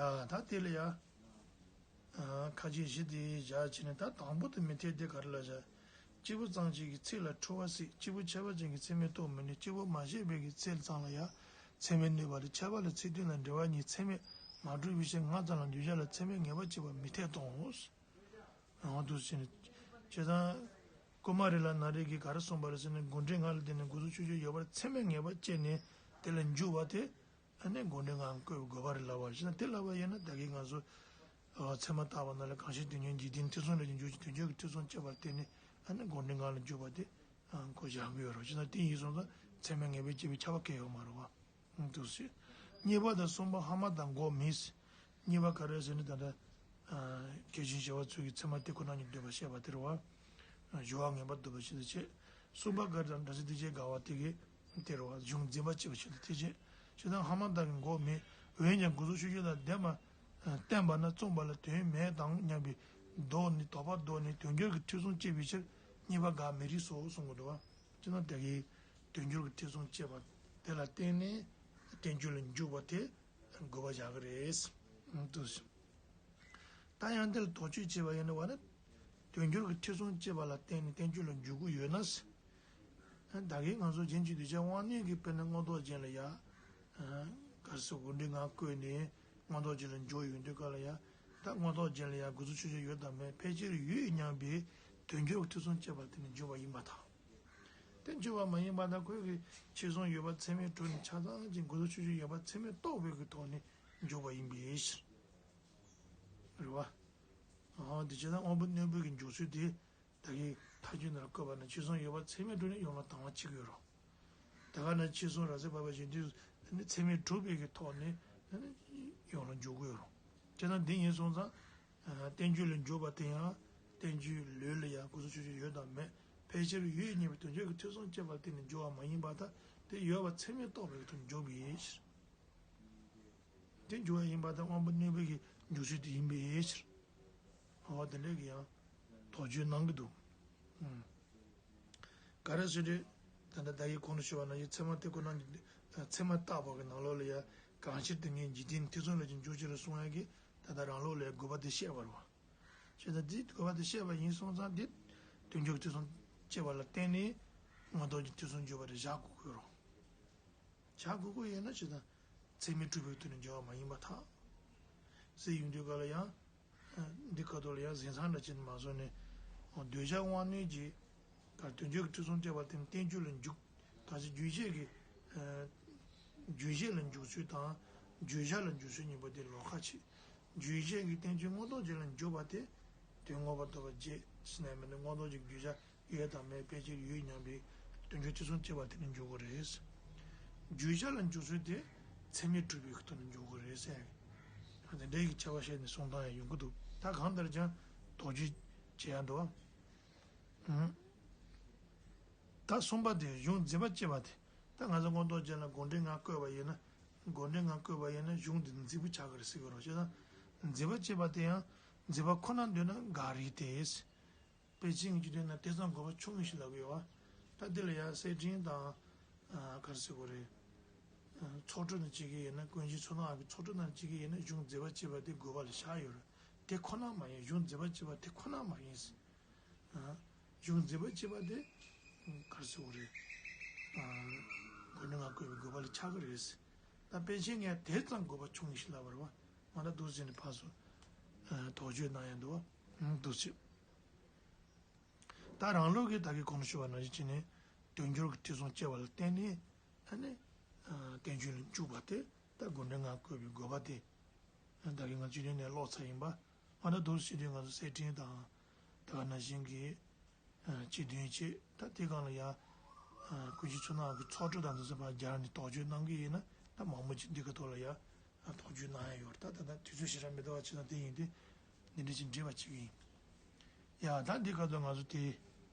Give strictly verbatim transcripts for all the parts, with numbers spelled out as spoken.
ཡ་ད་དེ་ལ་ཡ། ཨ། ཁ་ཅིག་གཞི་དེ་བཞག་བྱས་ནས། ད་དང་པོ་དེ་མི་འཐད་དེ་ག་རེ་ལབ་བྱ། སྐྱེས་བུ་ཙམ་ཞིག་གི་ཚེ་ལ་འཁྲུལ་བ་སྲིད། སྐྱེས་བུ་ཁྱད་པར་ཅན་གྱི་ཚད་མས་རྟོགས་མི་ནུས། སྐྱེས་བུ་མ་སྐྱེས་པའི་གི་ཚེ་ཙམ་ལ་ཡང་ཚད་མས་གནོད་པ་རེད། ཁྱད་པར་ལ་ཚིག་དོན་དང་འབྲེལ་བ་གཉིས་ཚད་མས་མ་གྲུབ་པའི་ཕྱིར། ང་ཙམ་ལ་འདོད་བྱ་ལ་ཚད་མས་ངེས་པར་བྱེད་པ་མི་འཐད་དོ། རང་དུ་ཕྱིན། བྱས་ཙང་། ཀུ་མ་རི་ལ་ན་རེ་གིས་ག་རེ་གསུངས་པ་རེད་ཟེར་ན། དགོངས་འགྲེལ་ལྔ་ལ་བརྟེན་ནས་དགོངས་རྫོགས་ཆོས་ཅན་ཡོད་པར་ཚད་མས་ངེས་པར་བྱས་ནས་དེ་ལ་འཇུག་པ་དེ། ཨ་ནི་དགོངས་འགྲེལ་ལྔ་བཀོད་པའི་དགོས་པ་རེད་ལབ་པ་ཞིག་ན། དེ་ལབ་པ་ཡིན་ན་ད་གིན་ང་ཚོ་ཨ་ཚད་མ་བརྟག་པ་ན་ལ་གང་ཞིག་དོན་ཉིད་འཇིག་རྟེན་མཐུན་སོང་ལས་ཀྱང་འཇུག་ཅིང་དོན་གཅོད་ཀྱི་མཐུན་སོང་སྐྱེས་པར་བརྟེན་ནས། ཨ་ནི་དགོངས་འགྲེལ་ལྔ་ལ་འཇུག་པ་དེ་ཨ་གོ་བཞག་གི་ཡོད་རེད། ཅེ་ན་དེ་ཡིན་སོང་ཙང་ཚད་མས་ངེས་པར་བྱེད་པའི་ཁྱབ་པ་གལ་ཡོད་མ་རེད་བ། འདུག་ཟེར། གཉིས་པ་དང་གསུམ་པ་ཧ་མ་ད་འགོག་མིན། གཉིས་པ་ག་རེ་ཟེར་ན། ད་ལྟ་ཨ་སྐྱེས་ཆེན་ཞི་བ་འཚོ་གིས་ཚད་མ་དེ་ཁོ་ན་ཉིད་འདོད་པ་བཤད་པ་དེ་རེད་བ། ཞི་བ་ངེས་པར་འདོད་པ་ཞིག་ཏུ་བྱེད། གསུམ་པ་ག་རེ་དང་འདྲ་ཟེར་དེ་བྱེད་དགའ་བ་དེ་གིས་དེ་རེད་བ། གཞུང་འཛིན་པ་བྱེད་པ་ཞིག་ཏུ་དེ་བྱེད། ཞེ་སྡང་ཧ་མ་ད་གི་འགོག་མིན། འོན་ཀྱང་དགོངས་རྫོགས་ཆོས་ཅན་དང་ལྡན་པ་བསྟན་པ་ན་བཙོངས་པ་ལ་དོན་མེད་དམ་སྙམ་པའི་ལྡོག་ནི། དོགས་པ་བཟློག་ནས་དོན་འགྱུར་གྱི་ཁྲིད་གསུམ་སྐྱེ་བའི་ཕྱིར་གཉིས་པ་དགག་མི་རིགས་སོ་གསུང་གི་འདུག་བ། ཅེ་ན་ད་གིན་དོན་འགྱུར་གྱི་ཁྲིད་གསུམ་སྐྱེས་པ་དེ་ལ་བརྟེན་ནས་བསྟན་བཅོས་ལ་འཇུག་པ་དེ་དགོས་པ་བཞག་གི་རེད། འདུག་ཟེར། ད་ཡང་དེ་ལ་དོགས་གཅོད་བྱས་པ་ཡིན་ན་བ་ནི། དོན་འགྱུར་གྱི་ཁྲིད་གསུམ་སྐྱེས་པ་ལ་བརྟེན་ནས་བསྟན་བཅོས་ལ་འཇུག་གི་ཡོད་ན། ད་གིན་ང་ཚོ་རྗེ་འཇིགས་བྲལ་རྒྱལ་བ་དབང་རྣོན་གྱིས་དཔེར་ན་མངོན་རྟོགས་རྒྱན་ལ་ཡ། ག་རེ་ཟེར། དགོངས་འགྲེལ་ལྔ་བཀོད་ནས་མངོན་རྟོགས་རྒྱན་ལ་འཇུག་ཡོང་དུས་སྐབས་ལ་ཡ། ད་མངོན་རྟོགས་རྒྱན་ལ་ཡ་དགོངས་རྫོགས་ཆོས་ཅན་ཡོད་དམ་མེད་ཕལ་ཆེར་ཡོད་སྙམ་པའི་དོན་འགྱུར་གྱི་ཁྲིད་གསུམ་སྐྱེས་པ་དེ་ནི་འཇུག་པ་ཡིན་པར་ཐལ། དེ་འཇུག་པ་མ་ཡིན་པར་ཐལ། ཁོས་ཀྱི་ཁྲིད་གསུམ་ཡོད་པ་ཚད་མས་གྲུབ་ནས་ཆ་ཚང་ཅིག་དགོངས་རྫོགས་ཆོས་ཅན་ཡོད་པ་ཚད་མས་རྟོགས་པའི་གི་ཐོག་ནས་འཇུག་པ་ཡིན་པའི་ཕྱིར། རེད་བ། ཨོ་དེ་བྱས་ན་དབང་པོ་རྣོན་པོའི་གི་འཇུག་ཚུལ་དེ། ད་གིན་མཐའ་དཔྱོད་ནང་ལ་བཀོད་པ་ན་ཁྲིད་གསུམ་ཡོད་པ་ཚད་མས་གྲུབ་ནས་ཡོངས་ལ་དང་བ་བྱེད་ཀྱི་ཡོད་རེད། ད་ག་ན་ཁྲིད་གསུམ་རབ་གསལ་བབས་པ་བཞིན་དུ་ནི་ཚད་མས་གྲུབ་པའི་གི་ཐོག་ནས་ནི་ཡོངས་ལ་འཇུག་གི་ཡོད་རེད། བྱས་ན་འདི་ཡིན་སོང་ཙང་། ཨ་བསྟན་བཅོས་ལ་འཇུག་པ་དེ་ཡང་བསྟན་བཅོས་ལུགས་ལ་ཡང་དགོངས་རྫོགས་ཆོས་ཅན་ཡོད་དམ་མེད་ཕལ་ཆེར་ཡོད་སྙམ་པའི་དོན་འགྱུར་གྱི་ཁྲིད་གསུམ་སྐྱེས་པ་དེ་ནི་འཇུག་པ་མ་ཡིན་པར་ཐལ། དེ་ཡོད་པ་ཚད་མས་རྟོགས་པའི་གི་ཐོག་ནས་འཇུག་པའི་ཕྱིར། དེ་འཇུག་པ་ཡིན་པར་ཐལ། དབང་པོ་རྣོན་པོའི་གི་འཇུག་ཚུལ་དེ་ཡིན་པའི་ཕྱིར། འོ་དེ་འདྲ་གི་ཡང་དོགས་གཅོད་གནང་གི་འདུག། ཨང་། ག་རེ་ཟེར་དུས། ད་ལྟ་ད་གིན་གོང་དུ་ཞུས་པ་ནང་བཞིན་ཚད་མ་དེ་ཁོ་ན་ཉིད་ཚད་མ་བརྟག་པ་གི་ནང་ལོགས་ལ་ཡང་གང་ཕྱིར་དེ་ངས་འཇིག་རྟེན་མཐུན་སོང་ལས་ཀྱང་འཇུག་ཕྱིར་གསུང་ཡག་གི་ད་ལྟ་རང་ལུགས་ལ་དགོས་པ་དེ་བཤད་པ་རེད་བ། བྱས་ཙང་འདི་དགོས་པ་དེ་བཤད་པ་ཡིན་སོང་ཙང་འདི་དོན་འགྱུར་མཐུན་སོང་སྐྱེས་པ་ལ་བརྟེན་ནས་མངོན་རྟོགས་ཀྱི་མཐུན་སོང་འཇུག་པ་རེད་བཞག་དགོས་ཀྱི་རེད། བྱ་དགོས་ཀྱི་ཡོད་ན་བྱས་ཙང་ཚད་མས་གྲུབ་པའི་དོན་ནི་འཇོག་པ་མ་ཡིན་པར་ཐལ། ཟེར་ཡོང་དུས་སྐབས་ལ་ཡང་། འདི་ཁ་ཐོག་ལ་ཡང་གཟིགས་མཚམས་འདྲ་ཅིག་མ་བཟོ་ནས། འོ་འདོད་ཆགས་དབང་རྣོན་གྱིས། ག་དོན་འགྱུར་གྱི་ཁྲིད་གསུམ་སྐྱེས་པ་དེ་ནི་བསྟན་བཅོས་ལ་འཇུག་ག་ཚོད་བརྗོད་བྱེད་ཀྱི། བརྗོད་བྱེད་ལ་འཇུག་ཚུལ་དང་། བརྗོད་བྱ་ལ་འཇུག་ཚུལ་གཉིས་པོ་དེ་ལོགས་ཀ་བྱེད། བརྗོད་བྱེད་ཀྱི་བསྟན་བཅོས་མངོན་རྟོགས་རྒྱན་ལ་འཇུག་པ་དེ། དོན་མངོན་པར་རྟོགས་པ་བརྒྱད་ཟེར་ན་མིན་ནས་མངོན་རྟོགས་རྒྱན་གྱི་བརྗོད་བྱ། ཡོད་དམ་མེད་ཕལ་ཆེར་ཡོད་སྙམ་པའི་དོན་འགྱུར་ཐེ་ཚོམ་སྐྱེ་བ་དེ་ནི་འཇོག་གི་རེད། བརྗོད་བྱ་ལ་འཇུག་ཚུལ་དེ་ཚད་མས་གྲུབ་པའི་ཐོག་ནས་འཇོག་གི་རེད་ཟེར། དེ་འདྲའི་གི་ཆ་བ་བཤད་ནས་གསུང་སྟངས་ཡང་ཡོང་གི་འདུག། ད་གང་ལྟར་ཀྱང་དོགས་གཅོད་བྱེད་ཡ་འདུག། ཨང་། ད་གསུམ་པ་དེ་གཞུང་འཛིན་པ་བྱེད་པ་དེ། ད་ང་ཚོ་མངོན་རྟོགས་རྒྱན་ལ་དགོངས་འགྲེལ་ལྔ་བཀོད་པ་ཡིན་ན། དགོངས་འགྲེལ་ལྔ་བཀོད་པ་ཡིན་ན་གཞུང་འདི་འཛིན་པ་ཆགས་ཀྱི་རེད་ཟེར་གྱི་རེད། བྱས་ཙང་འཛིན་པ་བྱེད་པ་དེ་ཡང་འཛིན་པ་ཁོ་ན་འདོད་ན་དགག་རིགས་ཏེ། དཔེ་ཅན་གྱི་དོན་ན་དེ་ཙམ་དགོས་པ་ཆུང་ངུ་ཞིག་ལབ་ཀྱི་ཡོད་པ། ད་དེ་ལ་ཡང་གསེར་ཕྲེང་དང་། ཨ་ག་རེ་ཟེར་དགོས་རེད། ཨ་ཚོགས་དྲུག་ནང་བྱེད་ཀྱི་ཡིན་ན། ཀུན་མཁྱེན་མཚོ་སྣ་བ་གི་ཚོགས་དྲུག་ནང་བྱེད་ཀྱི་ཡིན་ན་གཞུང་འཛིན་པ་བྱེད་པ་དེ་དགོས་པ་ལ་བཞག་ཡོད་རེད། དེ་ཁོ་ན་མ་ཡིན། གཞུང་འཛིན་པ་བྱེད་པ་དེ་ཁོ་ན་མ་ཡིན། ཨ་གཞུང་འཛིན་པ་བྱེད་པ་དེ་ག་རེ་ཟེར་དགོས་རེད། ཨ་དགོངས་འགྲེལ་ལྔ་བཀོད་པའི་དགོས་པ་ལ་ཆགས་ཀྱི་རེད། ད་དཔེ་ཅན་ངས་དེ་ཙམ་དགོས་པ་ཆུང་ངུ་ཞིག་ལབ་པ་རེད་པ། མ་ད་འདུག་ཟེར་ནས་ཕར་ཚུར་དོགས་གཅོད་གནང་ཡ་འདུག་པ། འདུག་ཟེར། ད་རང་ལུགས་ཀྱི་ད་གིན་གོང་དུ་ཞུས་པ་ནང་བཞིན་བྱས་ནས་དོན་འགྱུར་གྱི་ཐེ་ཚོམ་སྐྱེ་བ་ལ་བརྟེན་ནས་ཨ་ནི་ཨ་བསྟན་བཅོས་ལ་འཇུག་པ་དེ་ད་དགོངས་འགྲེལ་ལྔ་བཀོད་པའི་དགོས་པ་དེ་ད་གིན་ང་སྤྱི་དོན་ནས་ཀློག་ཚར་ཡིན་པ། ང་ད་འདུག་སྤྱི་དོན་ང་ཚོ་གསེར་ཕྲེང་དང་ད་ག་ནང་བཞིན་གྱི་ཨ་སྤྱི་དོན་བྱས། ད་དེ་སྒང་ལ་ཡ་ཨ་ཀུན་མཁྱེན་མཚོ་སྣ་བ་གི་ཚོགས་དྲུག་དང་དེ་ཚོ་ཕར་སྦྱར་ནས་དོགས་གཅོད་གནང་གི་ཡིན་ན་ད་མང་པོ་ཅིག་འདི་ག་ཐོག་ལ་ཡ། ཨ་དོགས་གཅོད་གནང་ཡ་ཡོད་རེད། ད་ད་ད་དུས་ཚོད་ཞེ་དྲག་མི་འདུག་པ། བྱས་ཙང་དེ་ཡིན་དུས་འདི་འདྲ་ཅིག་འགྲེལ་བ་བྱེད་ཀྱི་ཡིན། ཡ་ད་འདི་སྐབས་དུ་ང་ཚོ་དེ་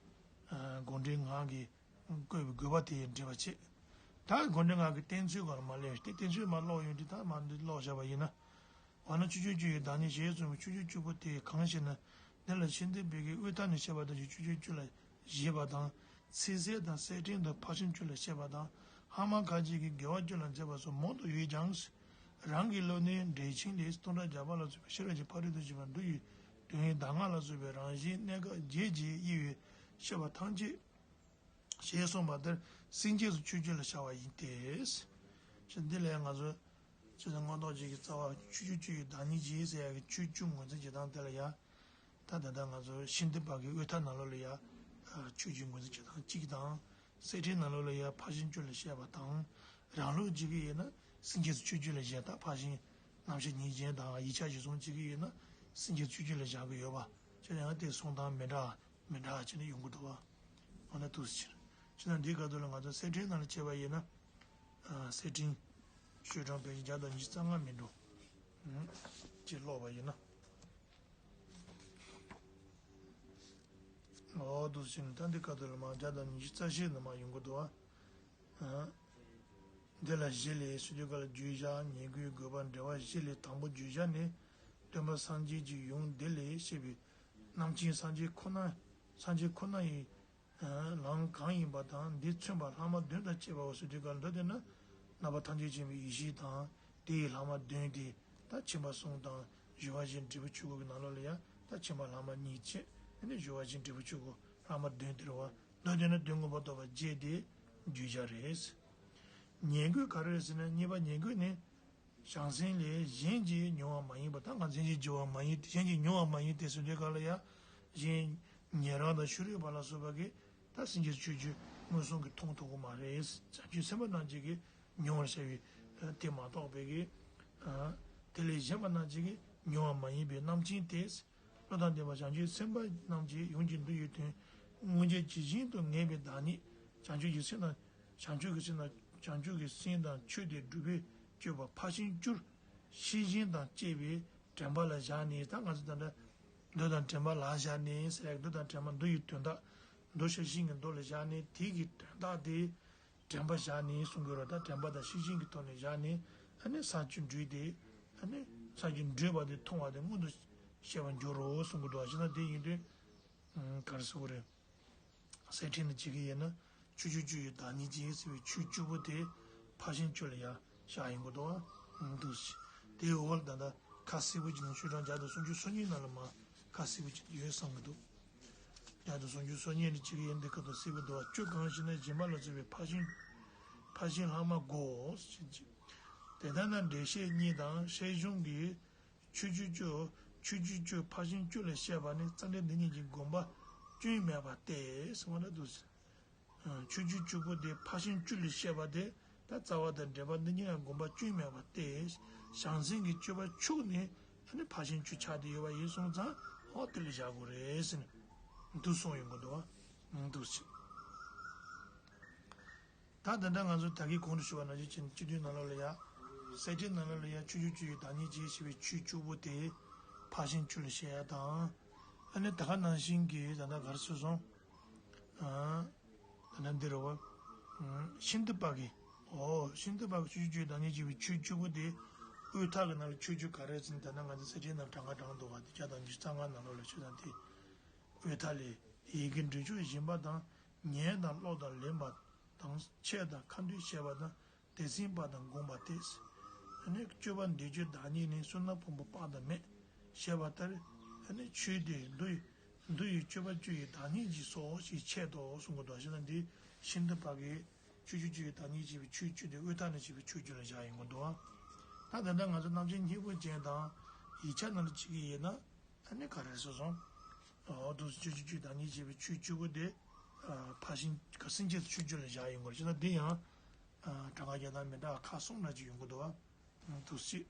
ཨ་དགོངས་འགྲེལ་ངག་གི་བཀོད་པའི་དགོས་པ་དེ་འགྲེལ་བ་བྱེད། ད་དགོངས་འགྲེལ་ངག་གི་བསྟན་ཚུལ་སྐོར་མར་ལས་དེ་བསྟན་ཚུལ་མར་ཀློག་ཡོང་དུས། ད་མར་འདི་ཀློག་བཞག་པ་ཡིན་ན། འོ་ན་ཆོས་སྐྱོང་བཅུ་ཡི་བདག་ཉིད་ཞེས་གསུངས་པའི་ཆོས་སྐྱོང་བཅུ་པོ་དེ་གང་ཞེ་ན། འདི་ལ་ཤིང་རྟ་བོད་ཀྱི་དབུས་མཐའ་ནས་བཤད་པ་དང་། ཆོས་སྐྱོང་བཅུ་ལ་བཞེད་པ་དང་། ཚིག་གསལ་དང་གསེར་ཕྲེང་དང་ཕར་ཕྱིན་བཅུ་ལ་བཤད་པ་དང་། ཧ་མ་ཁ་ཅིག་གིས་དགེ་བ་བཅུ་ལ་མཛད་པ་སོགས་མང་དུ་ཡོད་ཀྱང་། རང་གི་བློ་ནི་འགྲེལ་ཆེན་ལས་སྟོང་ཕྲག་བརྒྱ་པ་ལ་སོགས་པའི་ཤེས་རབ་ཀྱི་ཕ་རོལ་ཏུ་ཕྱིན་པ་མདོ་ཡི་དོན་གདམས་ངག་ལ་སོགས་པའི་རང་བཞིན་གནས་སྐབས་བརྒྱད་ཀྱི་དབྱེ་བས་བཤད་པ་ཐམས་ཅད་ཞེས་གསུངས་པ་ལྟར་སེམས་བསྐྱེད་སོགས་ཆོས་བཅུ་ལ་བྱ་བ་ཡིན་ཏེ། ཞེས་འདི་ལས་ང་ཚོ་ཆོས་ཚན་མངོན་རྟོགས་བརྒྱད་ཀྱི་རྩ་བ་ཆོས་བཅུ་སྤྱོད་ཡུལ་བདག་ཉིད་ཀྱི་ཟེར་ཡག་གི་ཆོས་བཅུ་ངོས་འཛིན་བྱེད་སྟངས་དེ་ལ་ཡང་། ད་ད་ལྟ་ང་ཚོ་ཤིན་ཏུ་པ་གི་དབུས་མཐའ་ནང་ལོགས་ལ་ཡང་ཆོས་བཅུ་ངོས་འཛིན་བྱེད་སྟངས་གཅིག་དང་། གསེར་ཕྲེང་ནང་ལོགས་ལ་ཡང་ཕར་ཕྱིན་བཅུ་ལ་བཤད་པ་དང་། རང་ལུགས་ཀྱི་ཡིན་ན་སེམས་བསྐྱེད་སོགས་ཆོས་བཅུ་ལ་བཞག་སྟངས། ཕར་ཕྱིན་རྣམ་གཞག་ངེས་ཅན་དང་ཡིག་ཆ་གཞིར་བཟུང་བྱེད་ཀྱི་ཡོད་ན་སེམས་བསྐྱེད་སོགས་ཆོས་བཅུ་ལ་བཞག་གི་ཡོད་པ། ཁྱེད་ཡང་དེ་གསུང་སྟངས་མི་འདྲ་མི་འདྲ་བྱས་ནས་ཡོང་གི་འདུག་བ། འོ་ན་འདུག་སེ་བྱས་ན་འདིའི་སྐབས་དུ་ལ་ང་ཚོ་གསེར་ཕྲེང་ནང་ལ་བྱས་པ་ཡིན་ན། གསེར་ཕྲེང་ཤོག་གྲངས་བེད་ཀྱི་བརྒྱ་དང་ཉི་ཤུ་རྩ་ལྔ་མི་འགྲོ། ཅེས་ཀློག་པ་ཡིན་ན། འོ་འདུག་སེ་བྱས་ན་ད་འདི་སྐབས་དུ་ལ་མ་བརྒྱ་དང་ཉི་ཤུ་རྩ་བཞི་ནང་མ་ཡོང་གི་འདུག་བ། འདི་ལ་གཞི་ལས་སུ་དུས་སྐབས་ལ་བརྗོད་བྱ་ཉེར་དགུའི་དགོས་པ་འགྲེལ་བ་བཞི་ལས་དང་པོ་བརྗོད་བྱ་ནི། སྟོན་པ་སངས་རྒྱས་ཀྱི་ཡུམ་འདི་ལས་སྐྱེས་པའི་རྣམ་མཁྱེན་སངས་རྒྱས་ཁོ་ན། སངས་རྒྱས་ཁོ་ན་ཡི་ལམ་གང་ཡིན་པ་དང་འདི་མཚོན་པ་ལྷག་མ་བདུན་དང་བཅས་པའོ་ཟེར་དུས་སྐབས་ལ་མདོ་དེ་ན་རྣམ་པ་ཐམས་ཅད་མཁྱེན་པའི་ཡེ་ཤེས་དང་དེ་ཡི་ལྷག་མ་བདུན་ཏེ། ད་མཁྱེན་པ་གསུམ་དང་སྦྱོར་བ་བཞི་འབྲས་བུ་ཆོས་སྐུ་གི་ནང་ལོགས་ལ་ཡང་ད་མཁྱེན་པ་ལྷག་མ་གཉིས་བཅས་ཨ་ནི་སྦྱོར་བ་བཞི་འབྲས་བུ་ཆོས་སྐུ་ལྷག་མ་བདུན་ཏེ་རེད་བ། མདོ་དེ་ན་དོན་མངོན་པར་རྟོགས་པ་བརྒྱད་དེ་བརྗོད་བྱ་རེད། ཉེར་དགུ་ག་རེ་རེད་ཟེར་ན་གཉིས་པ་ཉེར་དགུ་ནི། བྱང་སེམས་ལས་གཞན་གྱིས་མྱོང་བ་མ་ཡིན་པ། ད་ང་གཞན་གྱིས་བརྗོད་པ་མ་ཡིན་ཏེ་གཞན་གྱིས་མྱོང་བ་མ་ཡིན་ཏེ་ཟེར་དུས་སྐབས་ལ་ཡང་གཞན་ཉན་རང་དང་ཕྱི་རོལ་པ་ལ་སོགས་པ་གིས་ད་སེམས་བསྐྱེད་ཆོས་བཅུ་མངོན་སུམ་གྱིས་མཐོང་ཐུབ་ཀྱི་མ་རེད། བྱང་ཆུབ་སེམས་དཔའ་རྣམས་ཀྱིས་མྱོང་བར་བྱ་བའི་དེ་མ་གཏོགས་པའི་གི་དེ་ལས་གཞན་པ་རྣམས་ཀྱིས་མྱོང་བ་མ་ཡིན་པའི་རྣམ་མཁྱེན་དེ། བློ་དང་ལྡན་པ་བྱང་ཆུབ་སེམས་དཔའ་རྣམས་ཀྱིས་ཡུམ་གྱི་མདོ་ཡི་དོན་མངོན་རྗེས་ཇི་བཞིན་དུ་ངེས་པའི་བདག་ཉིད་བྱང་ཆུབ་ཀྱི་སེམས་དང་། བྱང་ཆུབ་ཀྱི་སེམས་དང་བྱང་ཆུབ་ཀྱི་སེམས་དང་ཆོས་དེ་སྒྲུབ་པའི་སྤྱོད་པ་ཕར་ཕྱིན་བཅུར་ཤེས་བཞིན་དང་བཅས་པའི་དྲན་པ་ལ་བཞག་ནས། ད་ང་ཚོ་ད་ལྟ་མདོ་དང་དྲན་པ་ལ་བཞག་ནས་ཟེར་ཡག་མདོ་དང་དྲན་པ་མདོ་ཡི་དོན་དག་མདོ་ཤེས་བཞིན་གྱི་མདོ་ལ་བཞག་ནས་དེ་གི་དོན་དག་དེ། དྲན་པ་བཞག་ནས་གསུང་གི་རོ། ད་དྲན་པ་དང་ཤེས་བཞིན་གྱི་ཐོག་ནས་བཞག་ནས་ཨ་ནི་ས་བཅུ་འདྲུས་ཏེ། ཨ་ནི་ས་བཅུ་འདྲུས་པ་དེ་མཐོང་བ་དེ་མངོན་དུ་ཤེས་པར་འགྱུར་རོ་གསུང་གི་འདུག་ཞེ་ན་དེ་ཡིན་དུས་ག་རེ་ཟེར་དགོས་རེད། གསེར་ཕྲེང་ནི་བྱེད་ཀྱི་ཡིན་ན་ཆོས་བཅུ་སྤྱོད་ཡུལ་བདག་ཉིད་ཀྱི་ཟེར་བའི་ཆོས་བཅུ་པོ་དེ་ཕར་ཕྱིན་བཅུ་ལ་ཡང་བཞག་ཡོང་གི་འདུག་ཨ། འདུག་ཞེ། དེའི་འོག་ལ་ད་ལྟ་ཁ་གསལ་པོ་ཅིག་ནས་ཤོག་གྲངས་བརྒྱ་དང་སུམ་ཅུ་སོ་གཉིས་ནང་ལ་མ་ཁ་གསལ་པོ་ཅིག་ཡོད་བསམ་གྱི་འདུག་བརྒྱ་དང་སུམ་ཅུ་སོ་གཉིས་ནི་གཅིག་ཡིན་འདི་ཁ་ཐུག་སྲིད་པའི་འདུལ་བ་བཅུ་གང་ཞེ་ན་སྦྱིན་པ་ལ་སོགས་པའི་ཕར་ཕྱིན། ཕར་ཕྱིན་ལྷག་མ་དགུའོ་ཞེས་བགྱི། དེ་ལྟར་ན་འགྲེལ་བཤད་གཉིས་དང་བཤད་གཞུང་གི་ཆོས་བཅུ་སྤྱོད། ཆོས་བཅུ་སྤྱོད་ཕར་ཕྱིན་བཅུ་ལ་བཤད་པ་ནི་རྩ་འགྲེལ་འདི་ཉིད་ཀྱི་དགོངས་པ་སྐྱོན་མེད་པ་སྟེ་གསུངས་པ་ན་འདུག་ཟེར། ཆོས་བཅུ་སྤྱོད་པོ་དེ་ཕར་ཕྱིན་བཅུ་ལ་བཤད་པ་དེ། ད་རྩ་བ་དང་འགྲེལ་པ་འདི་གཉིས་ལ་དགོངས་པ་སྐྱོན་མེད་པ་སྟེ། བྱང་སེམས་ཀྱི་སྤྱོད་པ་ཕྱུག་ནི་ཨ་ནི་ཕར་ཕྱིན་བཅུ་ཆགས་ཏེ་ཡོད་པ་ཡིན་སོང་ཙང་ཨོ་དེ་ལ་བཞག་དགོས་རེད་ཟེར་ནས་འདུག་གསུངས་ཡོང་གི་འདུག་བ། འདུག་ཟེར། ད་ད་ལྟ་ང་ཚོ་ད་གིན་གོང་དུ་ཞུས་པ་ནང་བཞིན་བྱས་ནས་སྤྱི་དོན་ནང་ལོགས་ལ་ཡ། གསེར་ཕྲེང་ནང་ལོགས་ལ་ཡ་ཆོས་བཅུ་སྤྱོད་ཡུལ་བདག་ཉིད་ཀྱི་ཞེས་པའི་ཆོས་བཅུ་པོ་དེ་ཕར་ཕྱིན་བཅུ་ལ་བཤད་ཡ་དང་། ཨ་ནི་ད་ག་ནང་བཞིན་གྱི་ད་ལྟ་ག་རེ་ཟེར་སོང་། ཨ། ད་ལྟ་འདི་རེད་བ། ཤིན་ཏུ་པ་གི། ཨོ། ཤིན་ཏུ་པ་གི་ཆོས་བཅུ་སྤྱོད་ཡུལ་བདག་ཉིད་ཀྱི་ཞེས་པའི་ཆོས་བཅུ་པོ་དེ་དབུས་མཐའ་གི་ནང་ལ་ཆོས་བཅུ་ག་རེ་ཟེར་ན་ད་ལྟ་ང་ཚོ་གསེར་ཕྲེང་ནང་གྲངས་ཀ་གྲངས་འདུག་བ་དེ་བརྒྱ་དང་ཉི་ཤུ་རྩ་ལྔ་ནང་ལོགས་ལ་ཆོས་དང་དེ། དབུས་མཐའ་ལས་ཡིད་ཀྱི་འབྲས་ཆོས་སྦྱིན་པ་དང་། ཉན་དང་ཀློག་དང་ལེན་པ་དང་འཆད་དང་ཁ་འདོན་བྱེད་པ་དང་དེ་ཟིན་པ་དང་བསྒོམ་པ་སྟེ། ཨ་ནི་སྤྱོད་པ་འདི་སྤྱོད་བདག་ཉིད་ནི་བསོད་ནམས་ཕུང་པོ་དཔག་ཏུ་མེད། ཞེས་པ་ལྟར་ཨ་ནི་ཆོས་དེ་མདོ་ཡི་མདོ་ཡི་སྤྱོད་པ་བཅུ་ཡི་བདག་ཉིད་ཀྱི་སོ་ཞེས་འཆད་དོ་གསུང་གི་འདུག་ཞེ་ན་འདི་ཤིན་ཏུ་པ་གི་ཆོས་བཅུ་སྤྱོད་ཡུལ་བདག་ཉིད་ཅེས་པའི་ཆོས་བཅུ་དེ་དབུས་མཐའ་ནས་བཤད་པའི་ཆོས་བཅུ་ལ་བཞག་ཡོང་གི་འདུག་ད་ད་ལྟ་ང་ཚོ་རྣམ་མཁྱེན་སྙིང་པོ་ཅན་དང་ཡིག་ཆ་ནང་ལ་བྱེད་ཀྱི་ཡིན་ན། ཨ་ནི་ག་རེ་ཟེར་སོང་། འོ་འདུག་སེ་ཆོས་བཅུ་སྤྱོད་ཡུལ་བདག་ཉིད་ཅེས་པའི་ཆོས་བཅུ་པོ་དེ། ཕར་ཕྱིན་ག་སེམས་བསྐྱེད་ཆོས་བཅུ་ལ་བཞག་ཡོང་གི་རེད་ཅེ་ན་འདི་ཡང་། གྲངས་ཀ་བརྒྱ་དང་མི་འདྲ་བ་ཁག་གསུམ་ལ་ཅིག་ཡོང་གི་འདུག་བ། འདུག་སེ།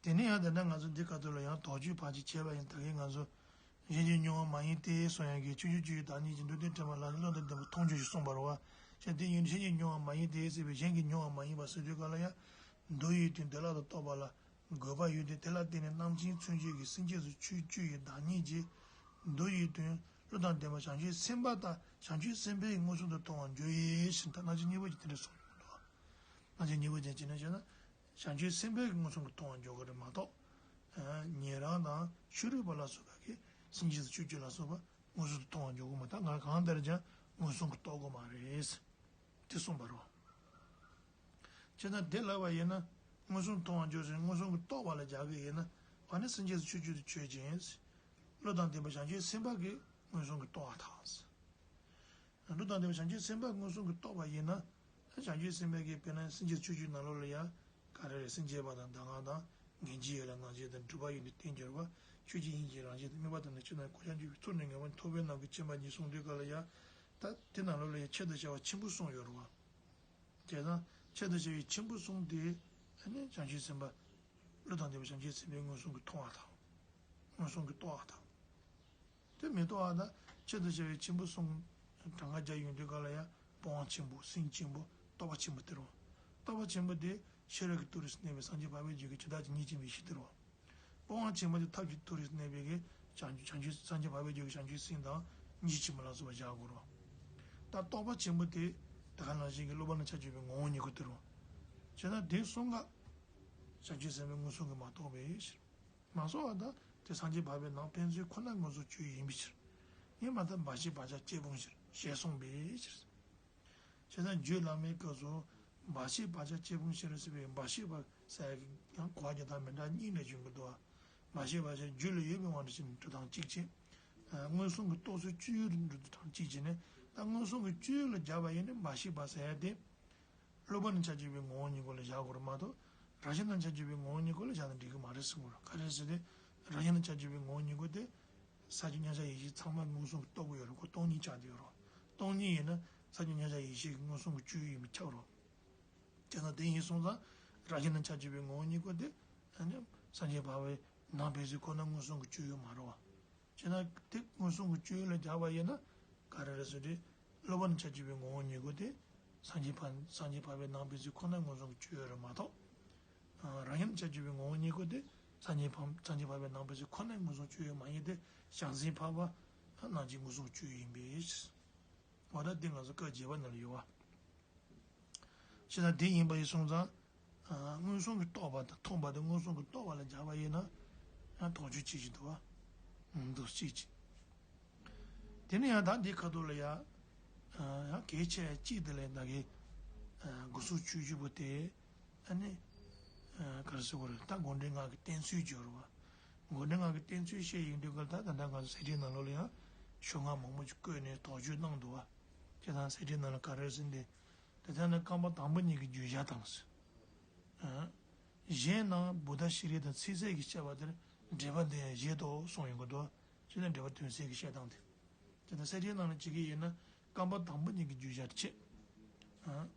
དེ་ནས་ཡང་དེ་འདྲ་ང་ཚོ་འདི་ག་ཚོད་ལ་ཡང་དོགས་གཅོད་ཕར་ཅིག་བྱས་པ་ཡིན་ད་གིན་ང་ཚོ། གཞན་གྱིས་མྱོང་བ་མ་ཡིན་ཏེ་གསུང་ཡག་གི་ཆོས་བཅུ་སྤྱོད་ཡུལ་བདག་ཉིད་ཀྱི་མདོ་སྡེ་དྲན་པ་ལ་བློ་དང་ལྡན་པ་མཐོང་ཆོས་ཞེས་གསུངས་པ་རེད་བ། གཞན་དེ་ཡིན་གཞན་གྱིས་མྱོང་བ་མ་ཡིན་ཏེ་ཟེར་བའི་གཞན་གྱིས་མྱོང་བ་མ་ཡིན་པ་ཟེར་དུས་ག་ལ་ཡང་། མདོ་ཡི་དོན་བདེ་བླག་ཏུ་རྟོགས་པ་ལ། དགོས་པ་ཡོད་དེ་དེ་ལ་བརྟེན་ནས་རྣམ་མཁྱེན་མཚོན་བྱེད་ཀྱི་སེམས་བསྐྱེད་སོགས་ཆོས་སྤྱོད་ཡུལ་བདག་ཉིད་ཀྱི་མདོ་ཡི་དོན་བློ་དང་ལྡན་པ་བྱང་ཆུབ་སེམས་དཔའ་དང་བྱང་ཆུབ་སེམས་དཔའི་མངོན་སུམ་དུ་མཐོང་བར་འགྱུར་ཞེས་ད་རྣམ་མཁྱེན་སྙིང་པོ་ཅན་དེ་འདྲ་གསུངས་ཡོད་འདུག་རྣམ་མཁྱེན་སྙིང་པོ་ཅན་ཅི་ནས་ཅེ་ན། བྱང་ཆུབ་སེམས་དཔའི་མངོན་སུམ་དུ་མཐོང་བར་འགྱུར་གྱི་རེད་མ་གཏོགས། ཉན་རང་དང་ཕྱི་རོལ་པ་ལ་སོགས་པ་གིས་སེམས་བསྐྱེད་སོགས་ཆོས་སྤྱོད་ལ་སོགས་པ་མངོན་སུམ་དུ་མཐོང་བར་འགྱུར་གྱི་མ་གཏོགས་ང་གང་ལྟར་ཀྱང་མངོན་སུམ་གྱིས་རྟོགས་དགོས་མ་རེད། དེ་གསུངས་པ་རེད། བྱས་ཙང་དེ་ལབ་པ་ཡིན་ན། མངོན་སུམ་མཐོང་བར་འགྱུར་ཟེར་མངོན་སུམ་གྱིས་རྟོགས་པ་ལ་སྦྱར་གི་ཡིན་ན། ཨ་ནི་སེམས་ཅན་སུ་ཆོས་སྤྱོད་དུ་ཆོས་ཅན། བློ་དང་ལྡན་པ་བྱང་ཆུབ་སེམས་དཔའ་གིས་མངོན་སུམ་གྱིས་རྟོགས་པར་ཐལ། བློ་དང་ལྡན་པ་བྱང་ཆུབ་སེམས་དཔའ་མངོན་སུམ་གྱིས་རྟོགས་པ་ཡིན་ན། བྱང་ཆུབ་སེམས་དཔའ་གིས་དཔེར་ན་སེམས་ཅན་སུ་ཆོས་སྤྱོད་ནང་ལོགས་ལ་ཡང་། ག་རེ་རེད། སེམས་བསྐྱེད་པ་དང་གདམས་ངག་དང་། ངེས་འབྱིན་ཡོད་ལ་སྔགས་འཆང་དང་། སྒྲུབ་པ་ཡོན་ཏན་བསྟན་འགྱུར་བ། ཆོས་ཅན་དབྱིངས་ཀྱི་རང་བཞིན་དང་། དམིགས་པ་དང་ནི་ཆོས་རྣམས་གོ་ཆ་འཇུག་པའི་ཚུལ་ནི་ངེས་པ་ནི། ཐུབ་པའི་ནམ་མཁའི་བྱེ་བ་ཉིད་གསུངས་དུས་སྐབས་ལ་ཡང་། ད་དེ་ནང་ལོགས་ལ་ཡང་ཆེད་དུ་བྱ་བ་ཆེན་པོ་གསུམ་ཡོད་རེད་བ། བྱས་ཙང་ཆེད་དུ་བྱ་བའི་ཆེན་པོ་གསུམ་དེ། ཨ་ནི་བྱང་ཆུབ་སེམས་དཔའ། བློ་དང་ལྡན་པ་བྱང་ཆུབ་སེམས་དཔའི་མངོན་སུམ་གྱིས་མཐོང་བ་དང་། མངོན་སུམ་གྱིས་རྟོགས་པ་དང་། དེ་མི་རྟོགས་པ་དང་། ཆེད་དུ་བྱ་བའི་ཆེན་པོ་གསུམ་གྲངས་ཀ་བརྒྱབ་ཡོང་དུས་སྐབས་ལ་ཡང་། སྤོང་བ་ཆེན་པོ། སེམས་ཆེན་པོ། རྟོགས་པ་ཆེན་པོ་དེ་རེད་བ། རྟོགས་པ་ཆེན་པོ་དེ་ཤེས་རབ་ཀྱི་ཏུ་རུ་སུ་གནས་པའི་སངས་རྒྱས་འཕགས་པའི་རྒྱུད་ཀྱི་ཇི་ལྟ་ཅི་སྙེད་ཅེས་པའི་གཞི་དེ་རེད་བ། སྤོང་བ་ཆེན་པོ་དེ་ཐབས་ཀྱི་ཏུ་རུ་སུ་གནས་པའི་གི་བྱང་ཆུབ་བྱང་ཆུབ་སངས་རྒྱས་འཕགས་པའི་རྒྱུད་ཀྱི་བྱང་ཆུབ་སེམས་དང་། མཉེས་ཆེན་པོ་ལ་སོགས་པ་བཞག་དགོས་རེད་བ། ད་རྟོགས་པ་ཆེན་པོ་དེ། དེ་ག་ནང་བཞིན་གྱི་སློབ་པ་ནི་ཕྱག་བྱེད་པའི་ངོ་བོ་ཉིད་སྐུ་དེ་རེད་བ། བྱས་ན་དེ་གསུམ་ཀ་བྱང་ཆུབ་སེམས་དཔའི་མངོན་སུམ་གྱིས་མ་རྟོགས་པའི་ཕྱིར། མ་སོང་བ་དང་། དེ་སངས་རྒྱས་འཕགས་པའི་ནང་ཕན་ཚུན་ཁོ་ན་མངོན་སུམ་སྤྱོད་ཡུལ་ཡིན་པའི་ཕྱིར། ཡིན་མ་ཐག་འབའ་ཞིག་བག་ཆགས་སྐྱེས་ཕུང་ཕྱིར། ཞེས་གསུངས་པའི་ཕྱིར། བྱས་ཙང་རྒྱུད་བླ་མའི་སྐབས་སུ། འབའ་ཞིག་བག་ཆགས་སྐྱེས་ཕུང་ཕྱིར་ཟེར་བའི་འབའ་ཞིག་བ་ཟེར་ཡག་གི་ཡང་གོ་བ་རྒྱག་སྟངས་མི་འདྲ་གཉིས་འདྲ་བྱུང་གི་འདུག་བ། འབའ་ཞིག་བ་ཟེར་རྒྱུད་ལ་ཡོད་པའི་དབང་དུ་བྱས་ནས་འགྲོ་སྟངས་གཅིག་བྱས། མངོན་སུམ་གྱིས་རྟོགས་ཚུལ་སྤྱོད་ཡུལ་དུ་འགྲོ་སྟངས་གཅིག་བྱས་ནས། ད་མངོན་སུམ་གྱིས་སྤྱོད་ཡུལ་ལ་སྦྱར་བ་ཡིན་ན་འབའ་ཞིག་བ་ཟེར་ཡག་དེ། སློབ་པ་ནི་ཕྱག་བྱེད་པའི་ངོ་བོ་ཉིད་སྐུ་ལ་བཞག་དགོས་རེད་མ་གཏོགས། རང་བཞིན་ནི་ཕྱག་བྱེད་པའི་ངོ་བོ་ཉིད་སྐུ་ལ་བཞག་ན་འགྲིག་གི་མ་རེད་གསུངས་པ་རེད། ག་རེ་ཟེར་ཏེ། རང་བཞིན་ནི་ཕྱག་བྱེད་པའི་ངོ་བོ་ཉིད་སྐུ་དེ། ས་བཅུ་མཉམ་གཞག་ཡེ་ཤེས་ཚང་མ་མངོན་སུམ་གྱིས་རྟོགས་ཀྱི་ཡོད་རེད། ཁོ་སྟོང་ཉིད་ཆགས་བསྡད་ཡོད་རེད། སྟོང་ཉིད་ཡིན་ན་ས་བཅུ་མཉམ་གཞག་ཡེ་ཤེས་ཀྱི་མངོན་སུམ་གྱི་སྤྱོད་ཡུལ་ཡིན་པས་ཁྱབ་རེད། བྱས་ཙང་དེ་ཡིན་སོང་ཙང་། རང་བཞིན་ནི་ཕྱག་བྱེད་པའི་ངོ་བོ་ཉིད་སྐུ་དེ། ཨ་ནི་སངས་རྒྱས་འཕགས་པའི་ནང་ཕན་ཚུན་ཁོ་ན་མངོན་སུམ་གྱི་སྤྱོད་ཡུལ་མ་རེད་བ། བྱས་ན་དེ་མངོན་སུམ་གྱི་སྤྱོད་ཡུལ་ལ་སྦྱར་བ་ཡིན་ན། ག་རེ་རེད་ཟེར་དུས། སློབ་པ་ནི་ཕྱག་བྱེད་པའི་ངོ་བོ་ཉིད་སྐུ་དེ། སངས་རྒྱས་འཕགས་སངས་རྒྱས་འཕགས་པའི་ནང་ཕན་ཚུན་ཁོ་ན་མངོན་སུམ་གྱི་སྤྱོད་ཡུལ་རེད་མ་གཏོགས། རང་བཞིན་ཕྱག་བྱེད་པའི་ངོ་བོ་ཉིད་སྐུ་དེ། སངས་རྒྱས་འཕགས་སངས་རྒྱས་འཕགས་པའི་ནང་ཕན་ཚུན་ཁོ་ན་མངོན་སུམ་སྤྱོད་ཡུལ་མ་ཡིན་ཏེ། བྱང་སེམས་འཕགས་པ་ནང་བཞིན་མངོན་སུམ་སྤྱོད་ཡུལ་ཡིན་པས། འོ་ད་འདི་ང་ཚོ་བཀའ་བརྒྱད་པ་ནང་ལ་ཡོད་བ། བྱས་ཙང་དེ་ཡིན་པ་ཡིན་སོང་ཙང་། མངོན་སུམ་གྱིས་རྟོགས་པ་དང་མཐོང་བ་དེ་མངོན་སུམ་གྱིས་རྟོགས་པ་ལ་སྦྱར་བ་ཡིན་ན། ཡང་དོགས་གཅོད་བྱེད་ཀྱི་འདུག་བ། འདུག་སེ་བྱེད་ཀྱི། དེ་ནས་ཡང་ད་འདི་ཁ་ཐོག་ལ་ཡང་། ཡང་གལ་ཆེ་གཅིག་དེ་ལས་ད་གི། དགུ་སོ་བཅུ་བཞི་པོ་དེ། ཨ་ནི། ག་རེ་ཟེར་དགོས་རེད། ད་དགོངས་འགྲེལ་སྔགས་ཀྱི་བསྟན་ཚུལ་སྦྱོར་བ། དགོངས་འགྲེལ་སྔགས་ཀྱི་བསྟན་ཚུལ་བཤད་ཡོང་དུས་སྐབས་ལ། ད་ད་ལྟ་ང་ཚོ་གསེར་ཕྲེང་ནང་ལོགས་ལ་ཡང་ཤོ་ལྔ་མང་པོ་ཅིག་བཀོད་ནས་དོགས་གཅོད་གནང་འདུག་བ། བྱས་ཙང་གསེར་ཕྲེང་ནང་ལ་ག་རེ་ཟེར་འདི། དེ་ལྟར་ན་རྐང་པ་དང་པོ་གཉིས་ཀྱི་བརྗོད་བྱ་དང་། གཞན་རྣམས་བུདྡྷ་ཤྲཱི་དང་ཚིག་གསལ་གྱིས་བཤད་པ་དེར་འགྲེལ་པ་འདི་ཡང་བཞེད་དོ་གསུངས་ཡོང་གི་འདུག་བ། བྱས་ཙང་འགྲེལ་པ་དོན་གསལ་གྱིས་བཤད་སྟངས་དེ། དེ་ལྟར་གསེར་ཕྲེང་ནང་ལ་བྱེད་ཀྱི་ཡིན་ན་རྐང་པ་དང་པོ་གཉིས་ཀྱི་བརྗོད་བྱ་བྱེད།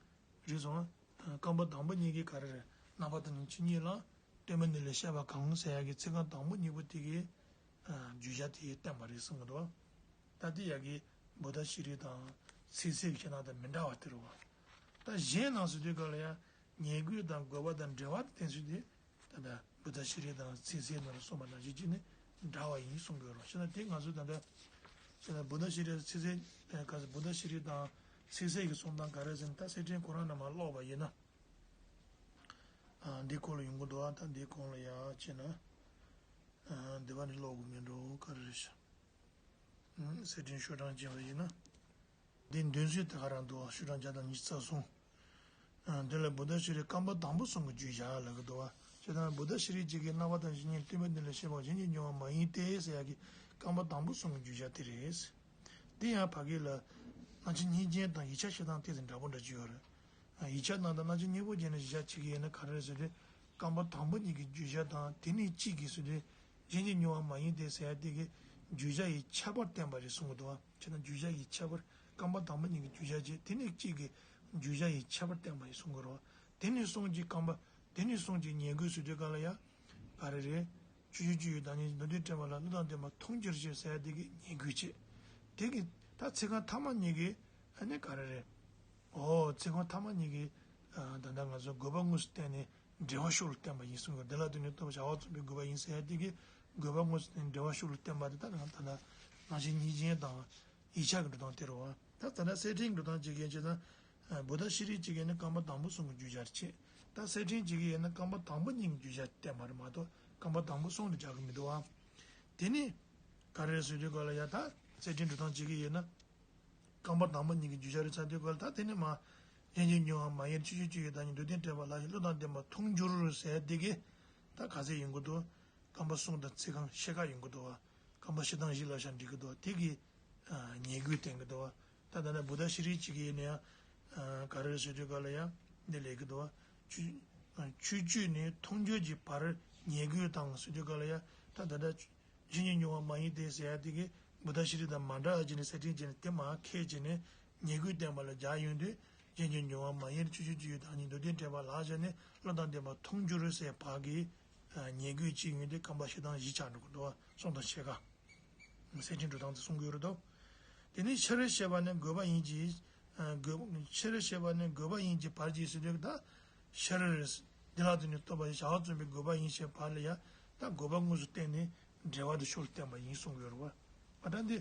རེད་སོང་། རྐང་པ་དང་པོ་གཉིས་ཀྱི་ག་རེ་རེད། རྣམ་པ་དང་ནི་ཆོས་ཉིད་ལ། སྟོན་པ་འདི་ལས་བཤད་པ་གང་ཟེར་ཡག་གི་ཚིག་རྐང་དང་པོ་གཉིས་པོ་དེ་གིས། བརྗོད་བྱ་དེ་བསྟན་པ་རེད་གསུང་གི་འདུག་ད་དེ་ཡག་གི་བུདྡྷ་ཤྲཱི་དང་ཚིག་གསལ་གྱི་ཁྱད་ནང་དང་མི་འདྲ་བ་དེ་རེད་བ། ད་གཞན་རྣམས་ཟེར་དུས་སྐབས་ལ་ཡང་ཉེ་དགོས་དང་དགོས་པ་དང་འབྲེལ་བ་དང་བསྟན་ཚུལ་དེ། ད་ལྟ་བུདྡྷ་ཤྲཱི་དང་ཚིག་གསལ་ནང་ལ་གསུངས་པ་ནང་བཞིན་བྱས་ནས་འདྲ་བ་ཡིན་གསུང་གི་ཡོད་རེད། བྱས་ན་དེ་ང་ཚོས་ད་ལྟ་བྱས་ན་བུདྡྷ་ཤྲཱི་ཚིག་གསལ་ག་ཚོད་བུདྡྷ་ཤྲཱི་དང་ཚིག་གསལ་གྱི་གསུང་སྟངས་ག་རེ་ཟེར་ན། ད་གསེར་ཕྲེང་ཁོ་རང་ནས་མར་ཀློག་པ་ཡིན་ན། འདི་སྐོར་ལ་ཡོང་གི་འདུག་ཨ་ད་འདི་གོང་ལ་ཡར་བྱས་ན། འདི་བ་ནས་ཀློག་དགོས་མེད་འགྲོ། ག་རེ་རེད་ཤག་གསེར་ཕྲེང་ཤོག་གྲངས་ཅན་པ་ཡིན་ན། འདི་འདོན་ཚུལ་དེ་ག་རང་འདུག་ཤོག་གྲངས་བརྒྱ་དང་ཉི་ཤུ་རྩ་གསུམ། འདི་ལ་བུདྡྷ་ཤྲཱི་རྐང་པ་དང་པོ་གསུམ་གྱི་བརྗོད་བྱ་ལབ་ཀྱི་འདུག་བ། བྱས་ཙང་བུདྡྷ་ཤྲཱི་གཅིག་གིས་རྣམ་པ་དང་ཆོས་ཉིད་སྟོན་པ་འདི་ལས་བཤད་པ་གཞན་གྱིས་མྱོང་བ་མ་ཡིན་ཏེ་ཟེར་ཡག་གི་རྐང་པ་དང་པོ་གསུམ་གྱི་བརྗོད་བྱ་དེ་རེད། འདི་ཡང་ཕ་གི་ལ། སྣང་ཆ་གཉིས་ཅན་དང་ཡིག་ཆ་བཤད་སྟངས་ཏོག་ཙམ་འདྲ་པོ་འདྲ་ཅིག་ཡོད་རེད། ཡིག་ཆ་ནང་དུ་སྣང་ཆ་གཉིས་པོ་བརྒྱབ་ནས་གཞི་བཞག་བྱེད་ཀྱི་ཡོད་ན་ག་རེ་རེད་ཟེར་དུས། རྐང་པ་དང་པོ་གཉིས་ཀྱི་བརྗོད་བྱ་དང་དེ་ནས་གཅིག་གིས་ཟེར་དུས། གཞན་གྱིས་མྱོང་བ་མ་ཡིན་ཏེ་ཟེར་ཡ་དེ་གིས་བརྗོད་བྱ་ཡི་ཁྱད་པར་བསྟན་པ་རེད་གསུང་གི་འདུག་བ། བྱས་ན་བརྗོད་བྱ་ཡི་ཁྱད་པར། རྐང་པ་དང་པོ་གཉིས་ཀྱི་བརྗོད་བྱ་བྱས། དེ་ནས་གཅིག་གིས་བརྗོད་བྱ་ཡི་ཁྱད་པར་བསྟན་པ་ཡིན་གསུང་གི་རེད་བ། དེ་ནས་གསུམ་གྱིས་རྐང་པ། དེ་ནས་གསུམ་གྱིས་ཉེ་དགོས་ཟེར་དུས་སྐབས་ལ་ཡ། ག་རེ་རེད། ཆོས་ཅན་སྤྱོད་ཡུལ་བདག་ཉིད་ཀྱི་མདོ་སྡེ་དྲན་པ་ལ་བློ་དང་ལྡན་པ་མཐོང་འགྱུར་ཞེས་ཟེར་ཡ་དེ་གིས་ཉེ་དགོས་བྱས། དེ་གིས་ད་ཚིག་རྐང་ཐ་མ་གཉིས་ཀྱིས་ཨ་ནི་ག་རེ་རེད། ཨོ་ཚིག་རྐང་ཐ་མ་གཉིས་ཀྱིས་ཨ་ད་ལྟ་ང་ཚོ་དགོས་པ་དངོས་སུ་བསྟན་ནས་འབྲེལ་བ་ཤུགས་ལ་བསྟན་པ་ཡིན་གསུང་གི། འདི་ལ་དོན་ནི་རྟོགས་པའི་བྱ་བ་རྩོམ་པའི་དགོས་པ་ཡིན་ཟེར་ཡ་དེ་གིས་དགོས་པ་དངོས་སུ་བསྟན་ནས་འབྲེལ་བ་ཤུགས་ལ་བསྟན་པ་དེ་ད་ད་ད་ད་སྣང་ཆ་གཉིས་ཅན་དང་ཡིག་ཆ་གི་འགྲོ་སྟངས་དེ་རེད་བ། ད་ད་ལྟ་གསེར་ཕྲེང་གི་འགྲོ་སྟངས་བྱེད་ཀྱི་ཡིན་བྱས་ན། བུདྡྷ་ཤྲཱི་གཅིག་ཡིན་ན་རྐང་པ་དང་པོ་གསུམ་གྱི་བརྗོད་བྱ་བྱེད། ད་གསེར་ཕྲེང་གཅིག་ཡིན་ན་རྐང་པ་དང་པོ་གཉིས་ཀྱི་བརྗོད་བྱ་བསྟན་པ་རེད་མ་གཏོགས་རྐང་པ་དང་པོ་གསུམ་དུ་སྦྱར་གྱི་མི་འདུག་བ། དེ་ནི་ག་རེ་རེད་ཟེར་དུས་སྐབས་ལ་ཡ་ད་གསེར་ཕྲེང་འགྲོ་སྟངས་བྱེད་ཀྱི་ཡིན་ན། རྐང་པ་དང་པོ་གཉིས་ཀྱི་བརྗོད་བྱ་རེད་ཚར་དུས་སྐབས་ལ་ད་དེ་ནི་མ། གཞན་གྱིས་མྱོང་བ་མ་ཡིན་ཆོས་ཅན། སྤྱོད་ཡུལ་བདག་ཉིད་འདོད་ལྡན་དྲན་པ་ལག་བཞག་བློ་དང་ལྡན་པ་མཐོང་འགྱུར་ཟེར་དེ་གི་ད་ག་ཚད་ཡོང་གི་འདུག་རྐང་པ་གསུམ་དང་ཚིག་རྐང་ཕྱེད་ཀ་ཡོང་གི་འདུག་བ། རྐང་པ་བཞི་དང་བཞི་ལ་བཞག་འགྲིག་གི་འདུག་བ། དེ་གི་ཉེ་དགོས་བསྟན་གི་འདུག་བ། ད་ད་ནི་བུདྡྷ་ཤྲཱི་ཅིག་གིས་ཡིན་ན་ཡང་ག་རེ་ཟེར་དུས་ག་ལ་ཡང་འདི་ལས་གི་འདུག་བ། ཆོས་ཆོས་ཅན་ནི་མཐོང་འགྱུར་གྱི་བར་ཉེ་དགོས་དང་ཟེར་དུས་ག་ལ་ཡང་ད་ད་ད། གཞན་གྱིས་མྱོང་བ་མ་ཡིན་ཏེ་ཟེར་ཡ་དེ་གི་བུདྡྷ་ཤྲཱི་དང་མ་འདྲ་བ་བྱས་ནས་གསེར་ཕྲེང་བྱས་ནས་དེ་མར་ཁས་བྱས་ནས་ཉེ་དགོས་བསྟན་པ་ལ་སྦྱར་ཡོང་དུས། གཞན་གྱིས་མྱོང་བ་མ་ཡིན་ཆོས་ཅན། སྤྱོད་ཡུལ་བདག་ཉིད་འདོད་ལྡན་དྲན་པ་ལག་བཞག་ནས་བློ་དང་ལྡན་པ་མཐོང་འགྱུར་ཟེར་བ་གི་ཉེ་དགོས་གཅིག་ཡོང་དུས་རྐང་པ་བཞི་དང་བཞི་ཆགས་འགྲོ་གི་འདུག་བ། གསུམ་དང་ཕྱེད་ཀ་གསེར་ཕྲེང་འགྲོ་སྟངས་དེ་གསུང་གི་ཡོད་རེད་དོ། དེ་ནས་ཤྲཱི་ཞེས་པ་ནི་དགོས་པ་ཡིན་གྱི། དགོས་ཤྲཱི་ཞེས་པ་ནི་དགོས་པ་ཡིན་གྱི་བར་གྱི་ཟེར་དུས་ད་ཤྲཱི་རེད། འདི་ལ་དོན་ནི་རྟོགས་པ་ཡི་བྱ་བ་རྩོམ་པའི་དགོས་པ་ཡིན་ཞེས་པ་ལ་ཡང་ད་དགོས་པ་དངོས་སུ་བསྟན་ནས་འབྲེལ་བ་དེ་ཤུགས་ལ་བསྟན་པ་ཡིན་གསུང་གི་ཡོད་རེད་བ། ཨ་ད་འདི་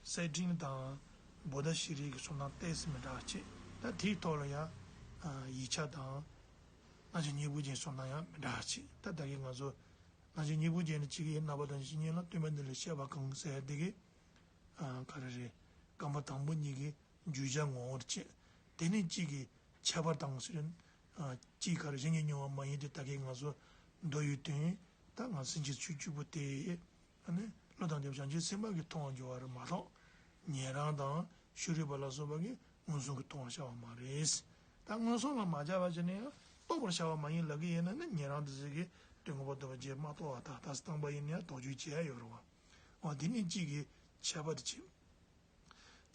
གསེར་ཕྲེང་དང་བུདྡྷ་ཤྲཱི་གི་གསུང་སྟངས་ཏོག་ཙམ་མི་འདྲ་བ་བྱས། ད་དེའི་ཐོག་ལ་ཡང་ཡིག་ཆ་དང་རྣམ་བཤད་སྙིང་པོ་ཅན་གསུང་སྟངས་ཡང་མི་འདྲ་བ་བྱས། ད་ད་གིན་ང་ཚོ་རྣམ་བཤད་སྙིང་པོ་ཅན་ནི་གཅིག་གིས་རྣམ་པ་དང་བཞི་ཉིད་ལ་སྟོན་པ་འདི་ལ་བཤད་པ་གང་ཟེར་དེ་གི་ག་རེ་རེད། རྐང་པ་དང་པོ་གཉིས་ཀྱི་བརྗོད་བྱ་ངོ་བོར་བྱེད། དེ་ནས་གཅིག་གི་ཁྱད་པར་དང་ཟེར། གཅིག་ག་རེ་གཞན་གྱིས་མྱོང་བ་མ་ཡིན་ཏེ་ད་གིན་ང་ཚོ་མདོ་ཡི་དོན་ད་ང་སེམས་ཅན་ཆོས་བཅུ་པོ་དེ་ཨ་ནི་བློ་དང་ལྡན་པ་བྱང་ཆུབ་སེམས་དཔའ་གིས་མཐོང་བར་འགྱུར་བ་རེད་མ་གཏོགས། ཉན་རང་དང་ཕྱོགས་རིས་པ་ལ་སོགས་པ་གིས་མངོན་སུམ་གྱིས་མཐོང་བར་བྱ་བ་མ་རེད། ད་མངོན་སུམ་ལ་མ་སྦྱར་བ་བྱས་ནས་ཡང་རྟོགས་པར་བྱ་བ་མ་ཡིན་ལབ་ཀྱི་ཡིན་ན་ནི་ཉན་རང་དེ་ཚོ་གིས་དོན་ངོ་མ་རྟོགས་པ་རྗེས་མ་རྟོགས་པ་དག་ད་སྟངས་པ་ཡིན་ན་ཡང་དོགས་གཅོད་བྱེད་ཡ་ཡོད་རེད་བ། འོ་དེ་ནི་གཅིག་གི་ཁྱད་པར་དེ་བྱེད།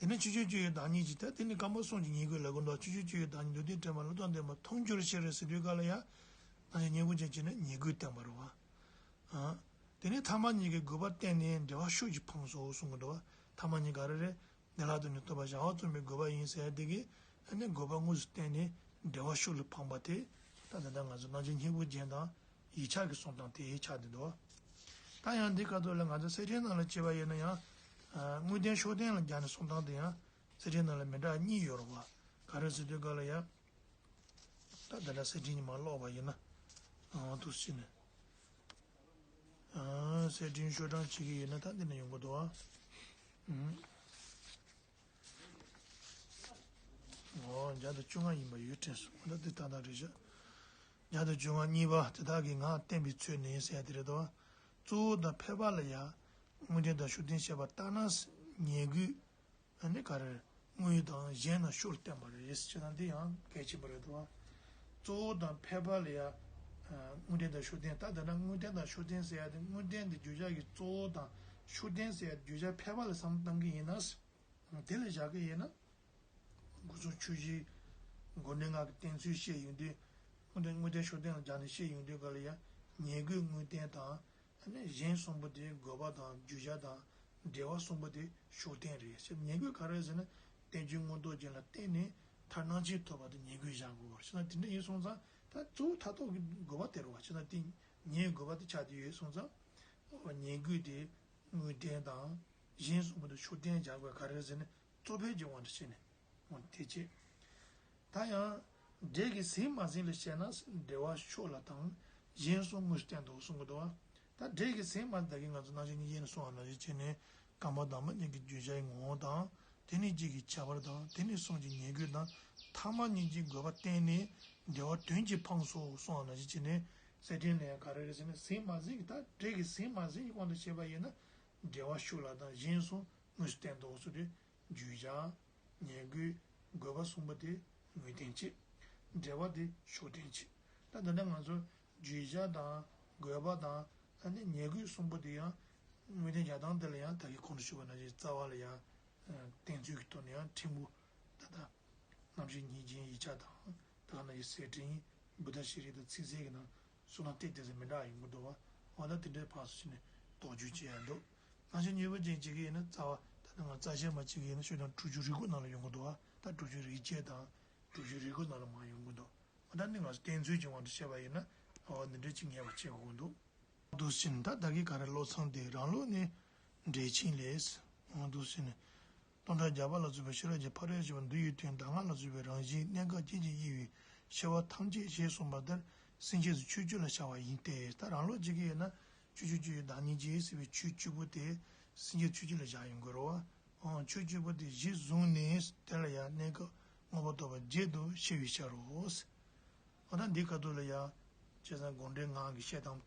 དེ་ནས་ཆོས་ཅན་སྤྱོད་ཡུལ་བདག་ཉིད་ཀྱི་ད་དེ་ནི་རྐང་པ་གསུམ་གྱི་ཉེ་དགོས་ལ་གོ་འདུག་ཆོས་ཅན་སྤྱོད་ཡུལ་བདག་ཉིད་འདོད་ལྡན་དྲན་པ་བློ་དང་ལྡན་པ་མཐོང་འགྱུར་ཤྲཱི་ཟེར་དུས་ག་ལ་ཡ། ད་ནི་ཉེ་དགོས་ཅན་གྱི་ནི་ཉེ་དགོས་བསྟན་པ་རེད་བ། ཨ། དེ་ནས་ཐ་མ་གཉིས་ཀྱི་དགོས་པ་བསྟན་ནས་འབྲེལ་བ་ཤུགས་ཀྱིས་འཕངས་སོ་གསུང་གི་འདུག་བ། ཐ་མ་གཉིས་ག་རེ་རེད། འདི་ལ་དོན་ནི་རྟོགས་པ་བྱ་བ་རྩོམ་པའི་དགོས་པ་ཡིན་ཟེར་དེ་གིས་ཨ་ནི་དགོས་པ་དངོས་སུ་བསྟན་ནས་འབྲེལ་བ་ཤུགས་ལ་འཕངས་པ་དེ། ད་ད་ལྟ་ང་ཚོ་རྣམ་བཤད་སྙིང་པོ་ཅན་དང་ཡིག་ཆ་གི་གསུང་སྟངས་དེ་ཆགས་བསྡད་འདུག་ད་ཡང་འདི་སྐབས་ཐོག་ལ་ང་ཚོ་གསེར་ཕྲེང་ནང་ལ་བྱས་པ་ཡིན་ན་ཡང་། དངོས་བསྟན་ཤུགས་བསྟན་ལ་སྦྱར་ནས་གསུང་སྟངས་དེ་ཡང་གསེར་ཕྲེང་ནང་ལ་མི་འདྲ་གཉིས་ཡོད་རེད་བ། ག་རེ་ཟེར་དུས་ག་ལ་ཡང་། ད་ད་ལྟ་གསེར་ཕྲེང་ཉི་མ་ཀློག་པ་ཡིན་ན། ཨང་དུ་ཕྱིན་ནས། ཨང་གསེར་ཕྲེང་ཤོག་གྲངས་བྱེད་ཀྱི་ཡིན་ན་ད་འདི་ནས་ཡོང་གི་འདུག་ཨ། ཨང་། ཨོ་བརྒྱ་དང་བཅོ་ལྔ་ཡིན་པ་ཡོད་དྲན་སོང་། ད་འདི་ད་ལྟ་རེད་ཤག་བརྒྱ་དང་བཅོ་ལྔ་གཉིས་པ་དེ་དག་གིས་ངག་བསྟན་པའི་ཚུལ་ནི་ཟེར་ཡ་དེ་རེད་དོ། གཙོ་བོ་དང་ཕལ་པ་ལ་ཡང་དངོས་བསྟན་དང་ཤུགས་བསྟན་བཤད་པ་ལྟར་ན་ཉེ་དགོས། ཨ་ནི་ག་རེ། དངོས་དང་གཞན་རྣམས་ཤུགས་ལ་བསྟན་པ་རེད་ཟེར་ན་འདི་ཡང་གལ་ཆེན་པོ་རེད་དོ། གཙོ་བོ་དང་ཕལ་པ་ལ་ཡང་། དངོས་བསྟན་དང་ཤུགས་བསྟན། ད་ལྟ་ན་དངོས་བསྟན་དང་ཤུགས་བསྟན་ཟེར་ཡ་དེ་དངོས་བསྟན་དེ་བརྗོད་བྱ་གི་གཙོ་བོ་དང་ཤུགས་བསྟན་ཟེར་ཡ་བརྗོད་བྱ་ཕལ་པ་ལ་བསམ་བློ་བཏང་གི་ཡིན་ན། དེ་ལ་བཞག་གི་ཡིན་ན། སྒོ་གསུམ་ཆོས་བཞི། སྒོ་ནས་ངག་གི་བསྟན་ཚུལ་བཤད་ཡོང་དུས། དངོས་བསྟན་དངོས་བསྟན་ཤུགས་བསྟན་ལ་སྦྱར་ནས་བཤད་ཡོང་དུས་ག་ལ་ཡང་ཉེ་དགོས་དངོས་བསྟན་དང་། ཨ་ནི་གཞན་གསུམ་པོ་དེ་དགོས་པ་དང་བརྗོད་བྱ་དང་འབྲེལ་བ་གསུམ་པོ་དེ་ཤུགས་བསྟན་རེད་ཟེར། ཉེ་དགོས་ག་རེ་ཟེར་ན་བསྟན་བཅོས་མངོན་རྟོགས་རྒྱན་ལ་བརྟེན་ནས་མཐར་སྣང་མཆེད་ཐོབ་པ་དེ་ཉེ་དགོས་བཞག་དགོས་པ་རེད། བྱས་ན་དེ་འདྲ་ཡིན་སོང་ཙང་ད་གཙོ་བོ་མཐར་ཐུག་གི་དགོས་པ་དེ་རེད་བ། བྱས་ན་དེ་ཉེ་དགོས་པ་དེ་ཆགས་བསྡད་ཡོད་སོང་ཙང་། ཉེ་དགོས་དེ། དངོས་བསྟན་དང་། གཞན་གསུམ་པོ་དེ་ཤུགས་བསྟན་རྒྱག་དགོས་ག་རེ་ཟེར་ན་གཙོ་ཕལ་གྱི་དབང་དུ་བྱས་ནས། འོ་དེ་བྱས། ད་ཡང་། འབྲས་ཀྱི་ཟིན་མ་ཟིན་ལ་བཤད་ན་འབྲེལ་བ་ཤུགས་ལ་དང་གཞན་གསུམ་དངོས་སུ་བསྟན་འདུག་གསུང་གི་འདུག་བ། ད་འབྲས་ཀྱི་ཟིན་མ་ཟིན་ད་གིན་ང་ཚོ་རྣམ་བཤད་སྙིང་པོ་ཅན་ནས་གསུངས་པ་ནང་བཞིན་བྱས་ནས་རྐང་པ་དང་པོ་གཉིས་ཀྱི་བརྗོད་བྱའི་ངོ་བོ་དང་། དེ་ནས་གཅིག་གི་ཁྱད་པར་དང་དེ་ནས་གསུམ་གྱི་ཉེ་དགོས་དང་ཐ་མ་གཉིས་ཀྱི་དགོས་པ་བསྟན་ནས་འབྲེལ་བ་དོན་གྱིས་འཕངས་སོ་གསུངས་པ་ནང་བཞིན་བྱས་ནས་གསེར་ཕྲེང་ལ་ཡང་ག་རེ་རེད་ཟེར་ན་ཟིན་མ་ཟིན་གྱི་ད་འབྲས་ཀྱི་ཟིན་མ་ཟིན་གྱི་དབང་དུ་བྱས་པ་ཡིན་ན། འབྲེལ་བ་ཤུགས་ལ་དང་གཞན་གསུམ་དངོས་སུ་བསྟན་འདུག་གསུངས་ཏེ། བརྗོད་བྱ། ཉེ་དགོས། དགོས་པ་གསུམ་པོ་དེ་དངོས་བསྟན་བྱེད། འབྲེལ་བ་དེ་ཤུགས་བསྟན་བྱེད། ད་འདི་འདྲ་ང་ཚོ་བརྗོད་བྱ་དང་དགོས་པ་དང་ཨ་ནི་ཉེ་དགོས་གསུམ་པོ་དེ་ཡང་དངོས་བསྟན་བྱ་སྟངས་དེ་ལ་ཡང་ད་གིན་གོང་དུ་ཞུས་པ་ནང་བཞིན་རྩ་བ་ལ་ཡང་བསྟན་ཚུལ་གྱི་ཐོག་ནས་ཡང་ཕྲན་བུ་ད་ལྟ། རྣམ་བཤད་སྙིང་པོ་ཅན་ཡིག་ཆ་དང་། དེ་ག་ནང་བཞིན་གསེར་ཕྲེང་། བུདྡྷ་ཤྲཱི་དང་ཚིག་གསལ་གྱི་ནང་གསུང་སྟངས་ཏོག་ཙམ་མི་འདྲ་ཡོང་གི་འདུག་བ། འོ་ན་དེ་འདྲའི་ཕར་ཚུར་ཕྱིན་ནས་དོགས་གཅོད་བྱེད་ཡ་འདུག་རྣམ་བཤད་སྙིང་པོ་ཅན་གཅིག་གིས་ཡིན་ན་རྩ་བ་ད་ལྟ་ང་རྩ་ཤེ་མ་གཅིག་གིས་ཡིན་ན་ཤོད་དང་དྲུག་ཅུ་རེ་དགུ་ནང་ལ་ཡོང་གི་འདུག་བ། ད་དྲུག་ཅུ་རེ་བརྒྱད་དང་དྲུག་ཅུ་རེ་དགུ་ནང་ལ་མར་ཡོང་གི་འདུག་འོ་ད་ནི་ང་ཚོ་བསྟན་ཚུལ་གྱི་དབང་དུ་བྱས་པ་ཡིན་ན་འོ་འདི་འདྲའི་ཅིག་ངེས་པ་བྱེད་དགོས་ཀྱི་འདུག་འདུག་ཕྱིན་ད་ད་གིན་ག་རེ་ཀློག་མཚམས་དེ་རང་ལུགས་ནི་འགྲེལ་ཆེན་ལས། འདུག་ཕྱིན། སྟོང་ཕྲག་བརྒྱ་པ་ལ་སོགས་པའི་ཤེས་རབ་ཀྱི་ཕ་རོལ་ཏུ་ཕྱིན་པ་མདོ་ཡི་དོན་གདམས་ངག་ལ་སོགས་པའི་རང་བཞིན་གནད་འགག་ཅན་གྱི་དབྱེ་བའི་ཕྱེ་བ་ཐམས་ཅད་ཞེས་གསུངས་པ་ལྟར་སེམས་བསྐྱེད་སུ་ཆོས་སྤྱོད་ལ་བྱ་བ་ཡིན་ཏེ། ད་རང་ལུགས་ཅིག་གིས་ཡིན་ན་ཆོས་སྤྱོད་སྤྱོད་ཡུལ་བདག་ཉིད་ཀྱི་ཟེར་བའི་ཆོས་བཅུ་པོ་དེ་སེམས་བསྐྱེད་ཆོས་སྤྱོད་ལ་བཞག་ཡོང་དགོས་རེད་བ། ཆོས་བཅུ་པོ་དེ་གཞི་བཟུང་ནས་དེ་ལ་ཡང་གནད་འགག་ མངོན་པར་རྟོགས་པའི་རྗེས་སུ་ཤེས་པའི་ཕྱིར་རོ། འོ་ད་འདིའི་ཁ་ཐུག་ལ་ཡང་། བྱས་ཙང་སྒོམ་བཟླས་སྔགས་ཀྱི་བཤད་སྟངས་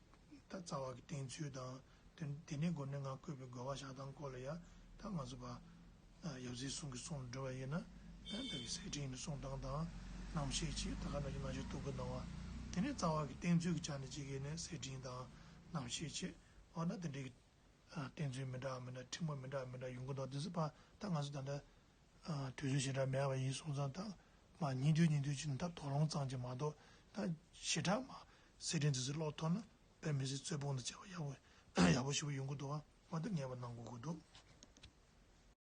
དང་རྩ་བ་གི་བསྟེན་ཚུལ་དང་། དེ་དེ་ནས་སྒོམ་བཟླས་སྔགས་བཀོད་པའི་དགོས་པ་བཞག་སྟངས་སྐོར་ལ་ཡང་། ད་ང་ཚོ་ཕར་ཡབ་སྲས་གསུམ་གྱི་གསུང་ལ་འགྲོ་བ་ཡིན་ན། ད་ལྟ་གི་གསེར་ཕྲེང་ནས་གསུང་སྟངས་དང་། རྣམ་བཤད་ཅིག་ད་ག་ནང་བཞིན་རྣམ་བཤད་ཐུབ་ཀྱི་གནང་བ། དེ་ནས་རྩ་བ་གི་བསྟེན་ཚུལ་གྱི་ཆ་ནས་ཅིག་གིས་ནས་གསེར་ཕྲེང་དང་རྣམ་བཤད་ཅིག་འོ་ན་དེ་འདྲའི་གི་བསྟེན་ཚུལ་མི་འདྲ་བ་མི་འདྲ། ཕྲེང་བ་མི་འདྲ་བ་མི་འདྲ་ཡོང་གི་འདུག་དེ་ཚོ་ཕར་ད་ང་ཚོ་ད་ལྟ་དུས་ཚོད་ཞེ་དྲག་མེད་པ་ཡིན་སོང་ཙང་། ད་མར་ཉིན་དུས་ཉིན་དུས་ཅིག་ནས་ད་དོགས་སློང་ཙམ་ཅིག་མ་གཏོགས། ད་ཞེ་དྲག་མར་གསེར་ཕྲེང་དེ་ཚོ་ཀློག་ཐུབ་ན་དཔེ་མི་སྲིད་རྩེ་ཕུང་དང་བཅས་པ་ཡག་པོ་ཡག་པོ་ཞེ་པོ་ཡོང་གི་འདུག་པ། འོ་ད་ངེས་པར་གནང་དགོས་ཀྱི་འདུག